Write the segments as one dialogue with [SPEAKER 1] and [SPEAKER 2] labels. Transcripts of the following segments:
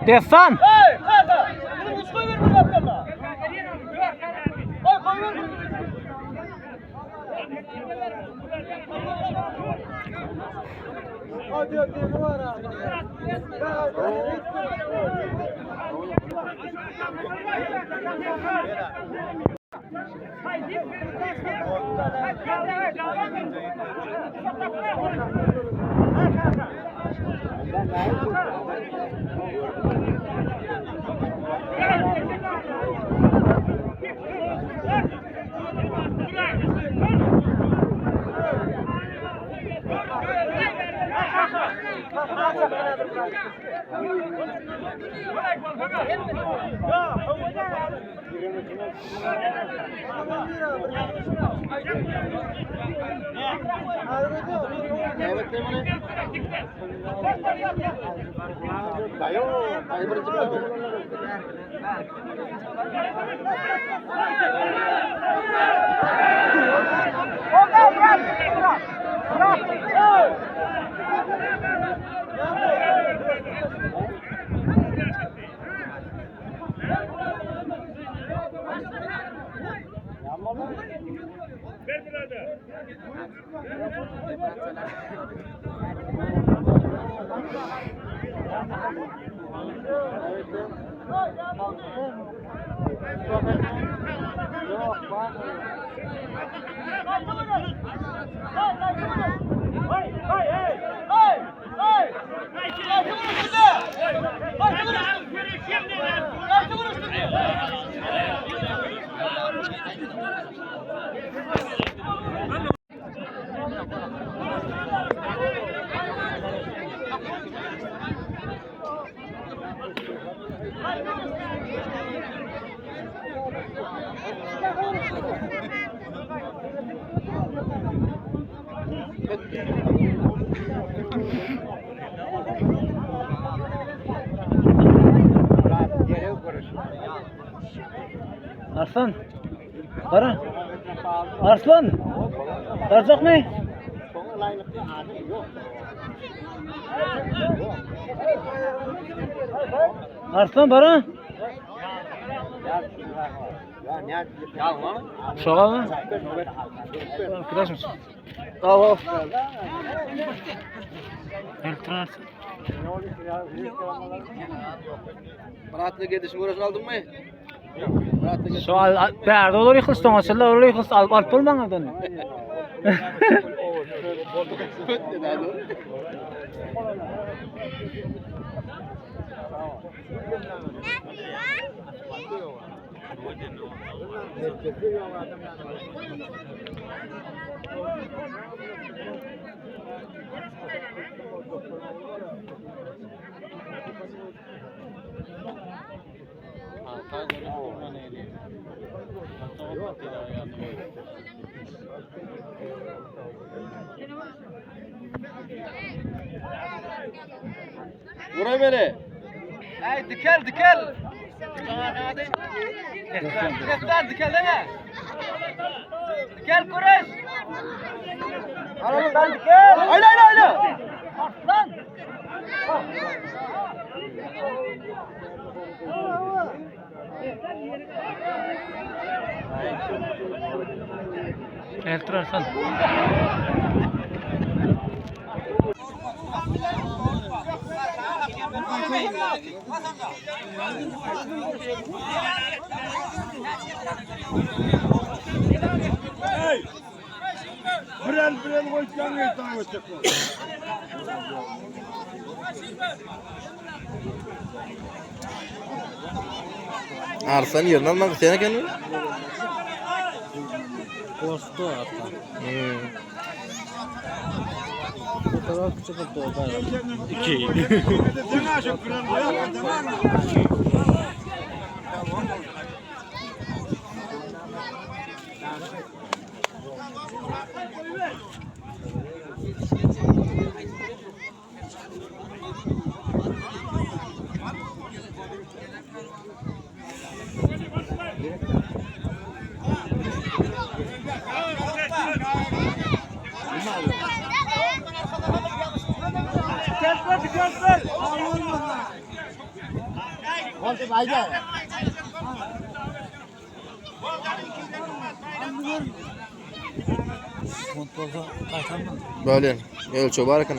[SPEAKER 1] Dessan. Arslan. Gara. Arslan. Barjakmy? Arslan bara. Şoga mı? Arkadaş mısın? Tamam. Elektron
[SPEAKER 2] Bratly gidişin görüşün aldın mı?
[SPEAKER 1] Şu al, bärde olar ýykylsa, oňaçylar olar ýykylsa alyp alyp bolmaň ondan.
[SPEAKER 2] Vuray beni. Ay dikel dikel. Dikel dikel deme. Dikel kuruş. Alalım dikel. Ayla ayla ayla. Aslan.
[SPEAKER 1] Elektron Arslan.
[SPEAKER 3] Birer birer koyacağım yeter ötecek.
[SPEAKER 2] Arslan yerini almak isteyen eken mi?
[SPEAKER 1] Korktu hatta. Bu kadar küçük oldu o
[SPEAKER 3] Deme şu birer koyar deme.
[SPEAKER 4] Bolýan. Ölçeg bar eken.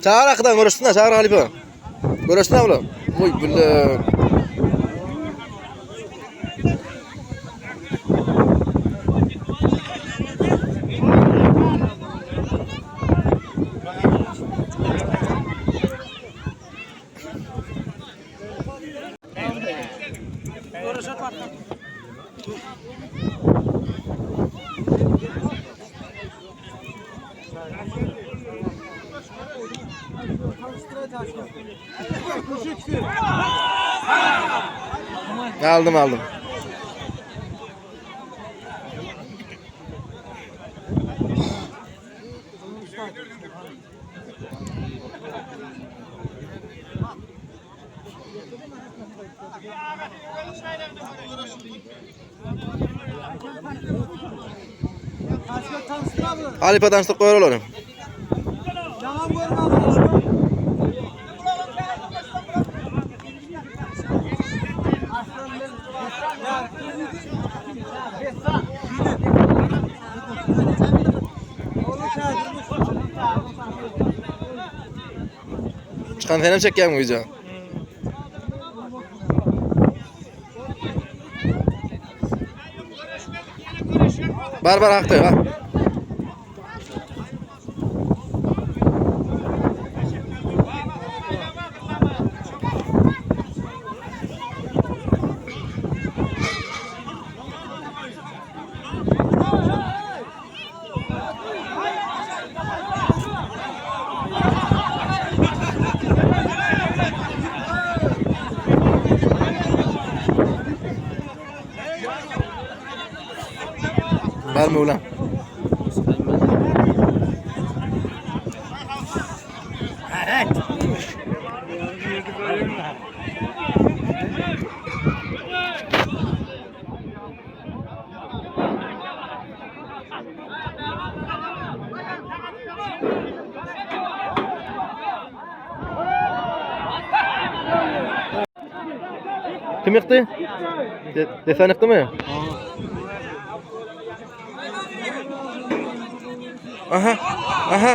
[SPEAKER 4] Çagyr arkadan görüşsün çagyr halypa. Görüşsün abla. Oy bile. Aldım aldım. Halypa tanışdyryp goýar olary. Çykan senem çekýäňmi wideo? Bar bar hakda bar. Bar Möwlam. Kim ýykdy? Dessan ýykdymy? Aha. Aha.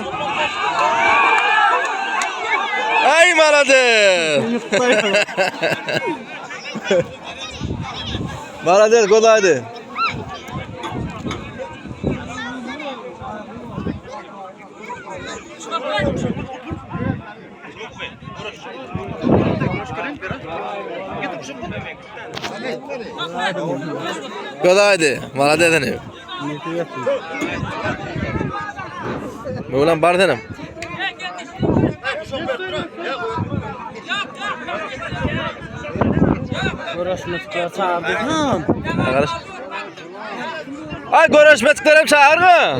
[SPEAKER 4] Ay malades. malades golaydı. Golaydı. Malades ene. Möwlam bar senem. Arkadaş. Ay görüşmediklerim çağırma.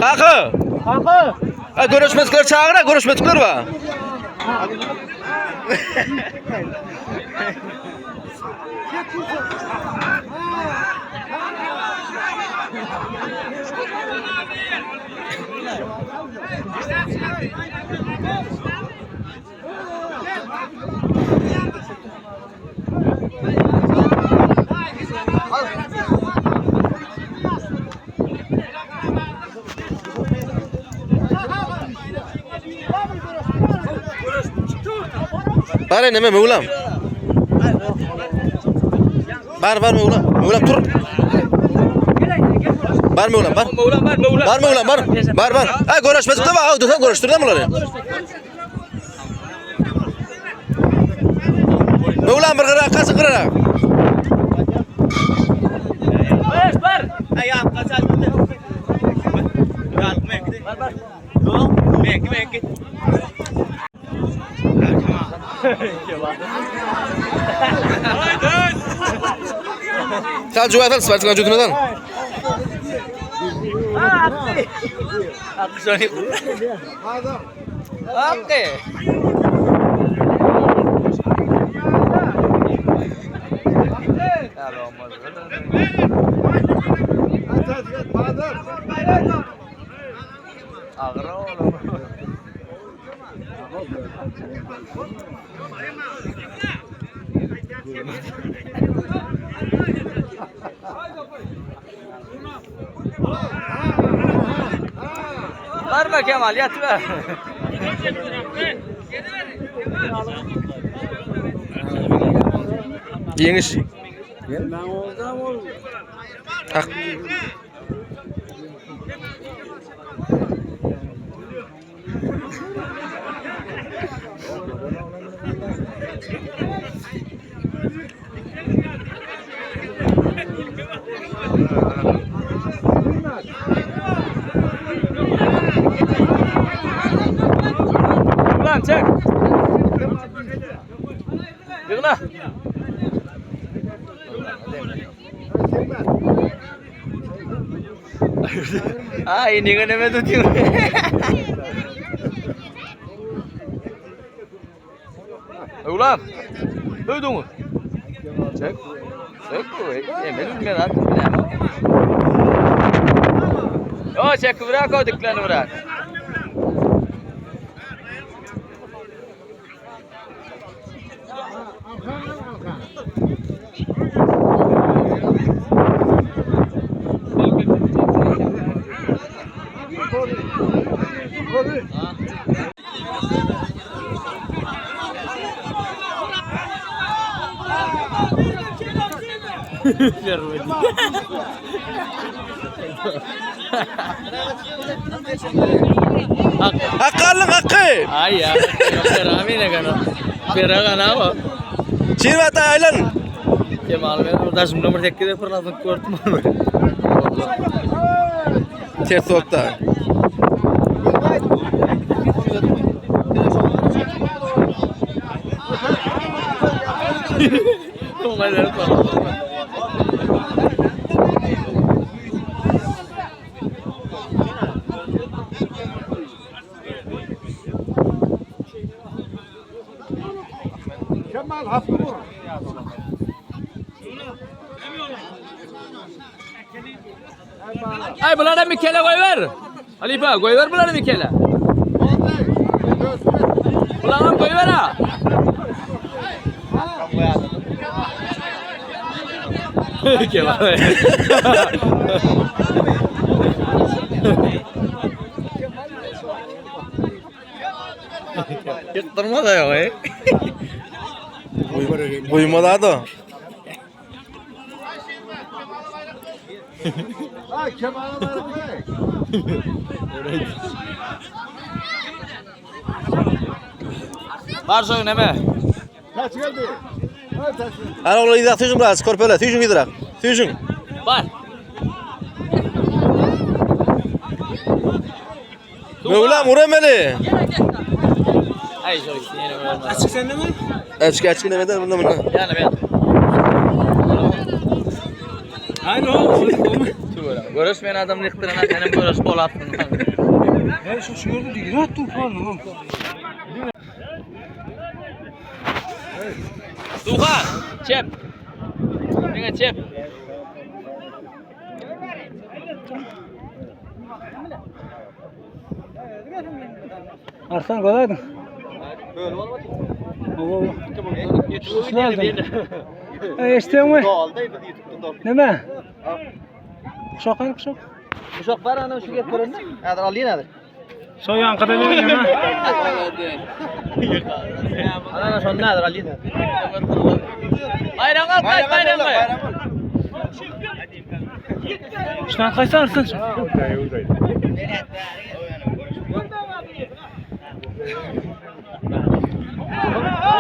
[SPEAKER 4] Kaka.
[SPEAKER 1] Kaka.
[SPEAKER 4] Ay görüşmedikler çağır ha görüşmedikler var. Bar neme Möwlam. Bar bar Möwlam. Möwlam tur. Bar Möwlam bar. Bar Möwlam bar. Bar bar. Ay görüşmedik de var. Dur görüştürdüm bunları. Möwlam bir gyra, kaçın gyra. Sal juwa sal, spartgan jüdüne sal.
[SPEAKER 2] Akky. Agyr oğlum. Barma Kemal yatma.
[SPEAKER 4] Ýeňiş. Hak.
[SPEAKER 2] Ulan çek. Yığla. Ay ini kan neme tutuyor. Ulan. Duydun mu? Çek. Çek bu. Emel bilmez artık. Yo çek bırak o dükkanı bırak.
[SPEAKER 4] Hakkı alın hakkı.
[SPEAKER 2] Ay ya. Pera ne kana. Pera kana o.
[SPEAKER 4] Şirvat aylan.
[SPEAKER 2] Kemal ben burada şimdi numara tekki de fırladım gördüm onu.
[SPEAKER 4] Ters oldu.
[SPEAKER 3] Kemal hapı vur.
[SPEAKER 2] Ay bunlara bir kele koy ver. Halife koy ver bunlara bir kele. Ulan koy ver ha. Kemal. Yıktırma da yok eh.
[SPEAKER 4] Uyumalar da.
[SPEAKER 3] Ha Kemal'e ver.
[SPEAKER 2] Var soyun eme.
[SPEAKER 3] Kaç geldi? Ha kaç geldi?
[SPEAKER 4] Ana oğlu idrak tüyüşün biraz korpöle tüyüşün idrak. Tüyüşün.
[SPEAKER 2] Var.
[SPEAKER 4] Mevlam uremeli.
[SPEAKER 2] Ay çok yine olmaz.
[SPEAKER 4] Açık açık ne kadar bunda bunda.
[SPEAKER 2] Yani ben.
[SPEAKER 1] Aynı o.
[SPEAKER 2] Görüşmeyen adam yıktırana benim görüş bol attın.
[SPEAKER 1] Ben şu şu gördüm diye ne attın falan oğlum.
[SPEAKER 2] Duhan, çep. Dine çep.
[SPEAKER 1] Arslan kolaydın. Böyle olmadı. Ne aldın? Eşiten mi? Neme? Kuşak hani kuşak?
[SPEAKER 2] Uşak var ana şu getirin. Hadi al yine hadi.
[SPEAKER 1] Soyan kadar verin ha.
[SPEAKER 2] Ana son ne al yine. Bayram al kay bayram al.
[SPEAKER 1] Şundan kaysa Arslan.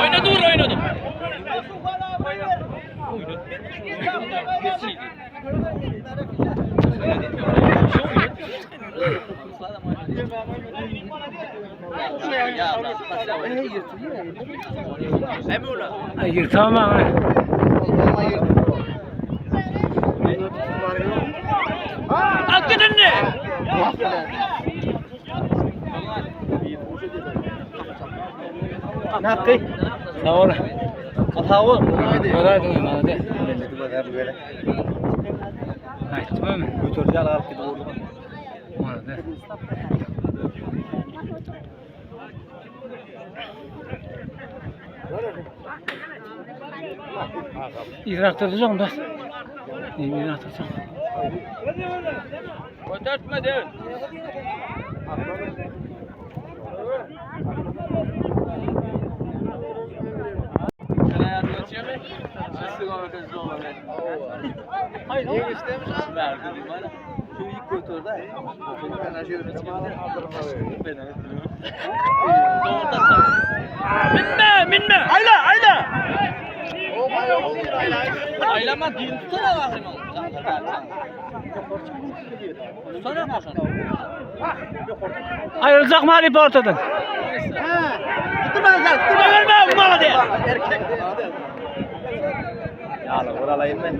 [SPEAKER 2] Oyna dur oyna dur.
[SPEAKER 1] Ay yırtamam.
[SPEAKER 2] Al gidin.
[SPEAKER 1] Sağ ol. Sağ ol. Göreydin hadi. Aytma mı?
[SPEAKER 4] Götürdü alıp gidip vurdu.
[SPEAKER 1] Hadi. İraktıracağım da. İraktıracağım.
[SPEAKER 2] Götürtme değil. Minme, minme. Ayla, ayla. Aylama din tutsana bakayım. Tutsana bakayım.
[SPEAKER 1] Ayrılacak mı Halife ortadan?
[SPEAKER 2] Verme bu malı diye.
[SPEAKER 4] Yağlı oralayım ben.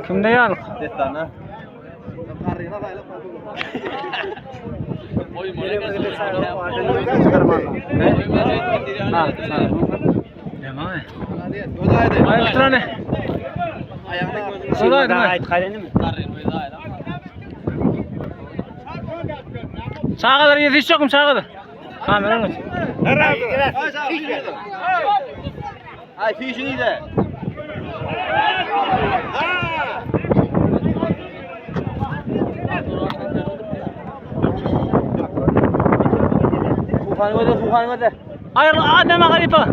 [SPEAKER 1] Kimde yağlık?
[SPEAKER 4] Destana.
[SPEAKER 1] Ha, tamam. Devam et. Ayrıldılar ne? Ayağına Çağlar yetişecek mi çağlar? Kameranı.
[SPEAKER 4] Ay fişini de. Fuhanı öde, fuhanı öde.
[SPEAKER 1] Ayrıl anneme garipa.